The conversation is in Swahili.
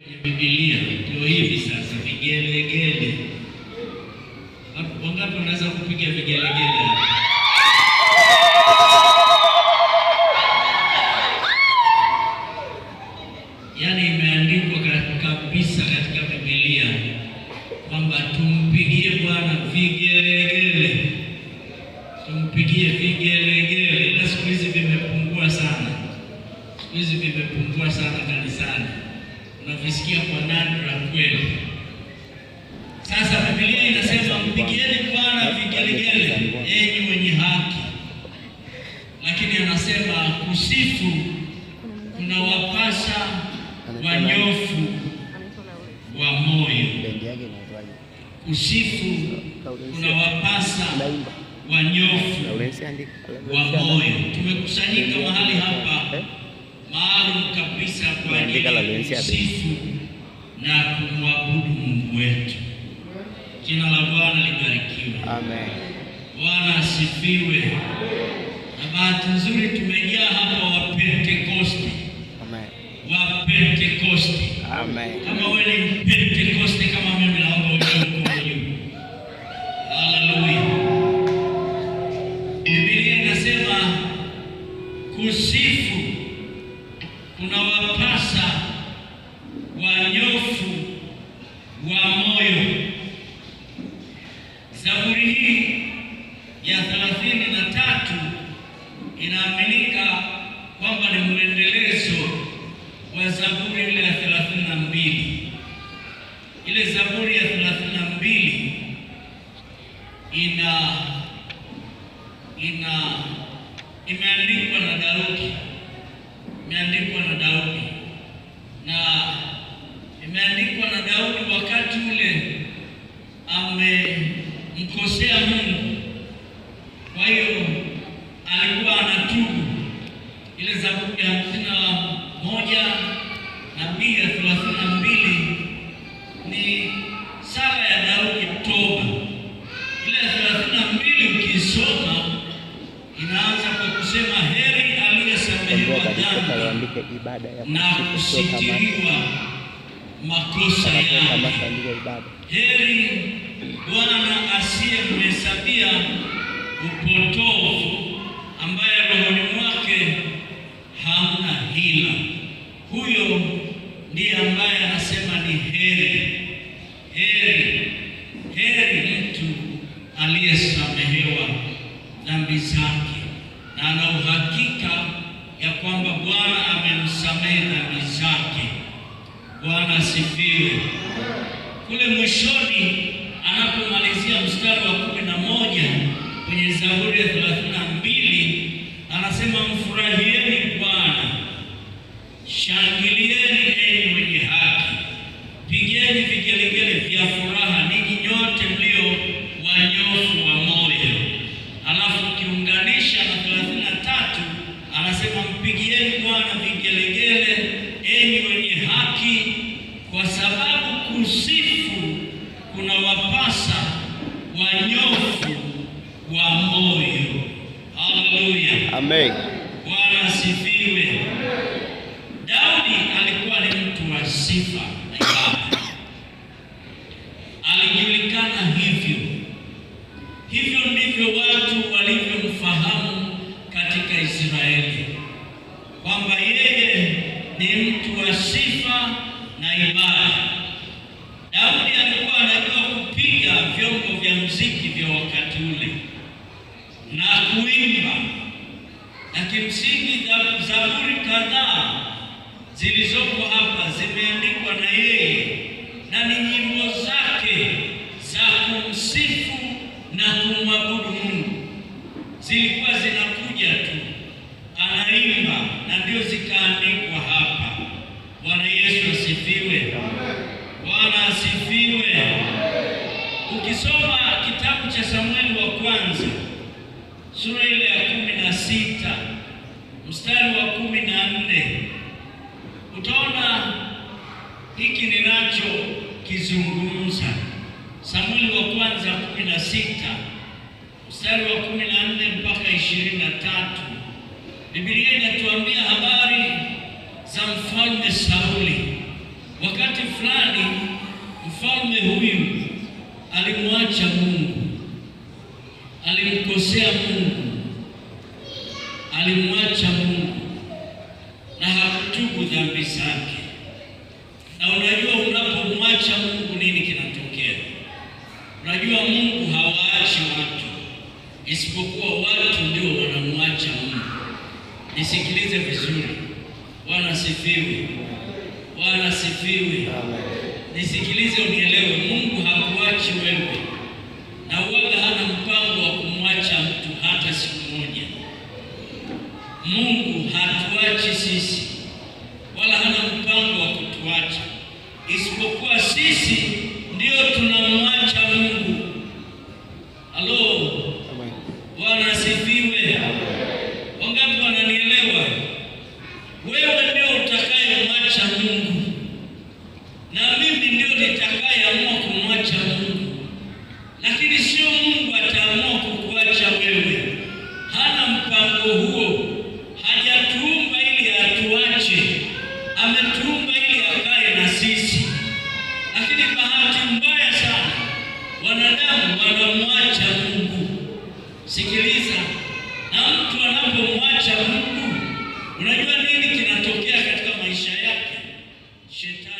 Biblia ndio hivi sasa, vigelegele. Wangapi wanaweza kupiga vigelegele? Yaani imeandikwa kabisa katika Biblia kwamba tumpigie Bwana vigelegele, tumpigie vigelegele. Ila siku hizi vimepungua sana, siku hizi vimepungua sana kanisani, unavisikia kwa nadra kweli. Sasa Biblia inasema mpigieni Bwana vigelegele, enyi wenye haki, lakini anasema kusifu kunawapasa wanyofu wa moyo. Kusifu kunawapasa wanyofu wa moyo. Tumekusanyika mahali hapa maalum kabisa kwa ajili ya kusifu na kumwabudu Mungu wetu. Jina la Bwana libarikiwe. Amen. Bwana asifiwe. Na bahati nzuri tumejaa hapa wa Pentekoste. Amen. Wa Pentekoste. Amen. Kama wewe ni Pentekoste kama mimi, naomba uinue mkono juu. Haleluya. Biblia inasema kusifu kunawapasa wanyofu wa moyo. Zaburi hii ya 33 inaaminika kwamba ni mwendelezo wa Zaburi ile ya 32. Ile Zaburi ya 32 ina imeandikwa na Daudi. Imeandikwa na Daudi. Na imeandikwa na Daudi wakati ule amemkosea Mungu. Kwa hiyo alikuwa anatubu. Ile Zaburi ya 51 na pia 32 ni sala ya Daudi toba. Ile 32 ukisoma inaanza kwa kusema heri aliyesamehewa dhambi na kusitiriwa makosa yake. Heri Bwana asiyemhesabia upotovu, ambaye rohoni mwake hamna hila. Huyo ndiye ambaye anasema ni heri, heri, heri mtu aliyesamehewa dhambi zake na ana uhakika ya kwamba Bwana amemsamehe dhambi zake. Bwana asifiwe. Kule mwishoni anapomalizia mstari wa 11 kwenye Zaburi ya 32 anasema mfurahieni Bwana, shangilieni enyi wenye haki, pigeni vigelegele vya furaha ninyi nyote mlio wanyofu wa moyo. Alafu kiunganisha na 33 anasema mpigieni Bwana vigelegele enyi wenye haki, kwa sababu kusifu kunawapasa wanyofu wa moyo. Haleluya. Amen. Bwana asifiwe. Daudi alikuwa ni mtu wa sifa na ibada. Alijulikana hivyo. Hivyo ndivyo watu walivyomfahamu katika Israeli, kwamba yeye ni mtu wa sifa na ibada. Daudi alikuwa anajua kupiga vyombo vya muziki vya wakati ule na kuimba. Na kimsingi zaburi kadhaa zilizoko hapa zimeandikwa na yeye na ni nyimbo zake za kumsifu na kumwabudu Mungu. Zilikuwa zinakuja tu, anaimba na ndio zikaandikwa hapa. Bwana Yesu asifiwe. Bwana asifiwe. Ukisoma kitabu cha Samueli wa kwanza sura ile ya 16 mstari wa 14 utaona hiki ninacho kizungumza. Samueli wa kwanza 16 mstari wa 14 mpaka 23, Biblia inatuambia habari za mfalme Sauli. Wakati fulani mfalme huyu alimwacha Mungu, alimkosea Mungu, alimwacha Mungu na hakutubu dhambi zake. Na unajua unapomwacha Mungu nini kinatokea? Unajua Mungu hawaachi watu, isipokuwa watu ndio wanamwacha Mungu. Nisikilize vizuri. Bwana sifiwe. Bwana sifiwe. Nisikilize unielewe, Mungu hakuachi wewe. Na huwaga hana mpango wa kumwacha mtu hata siku moja. Mungu hatuachi sisi, wala hana mpango wa kutuacha, isipokuwa sisi ndio tunamwacha Mungu. Halo, Bwana sifiwe. Wangapi wananielewa? Wewe ndio utakayemwacha Mungu, na mimi ndio nitakayeamua kumwacha Mungu, lakini sio Mungu ataamua kukuacha wewe. Hana mpango huo. Hajatuumba ili atuache, ametuumba ili akae na sisi. Lakini bahati mbaya sana wanadamu wanamwacha Mungu. Sikiliza, na mtu anapomwacha Mungu, unajua nini kinatokea katika maisha yake? Shetani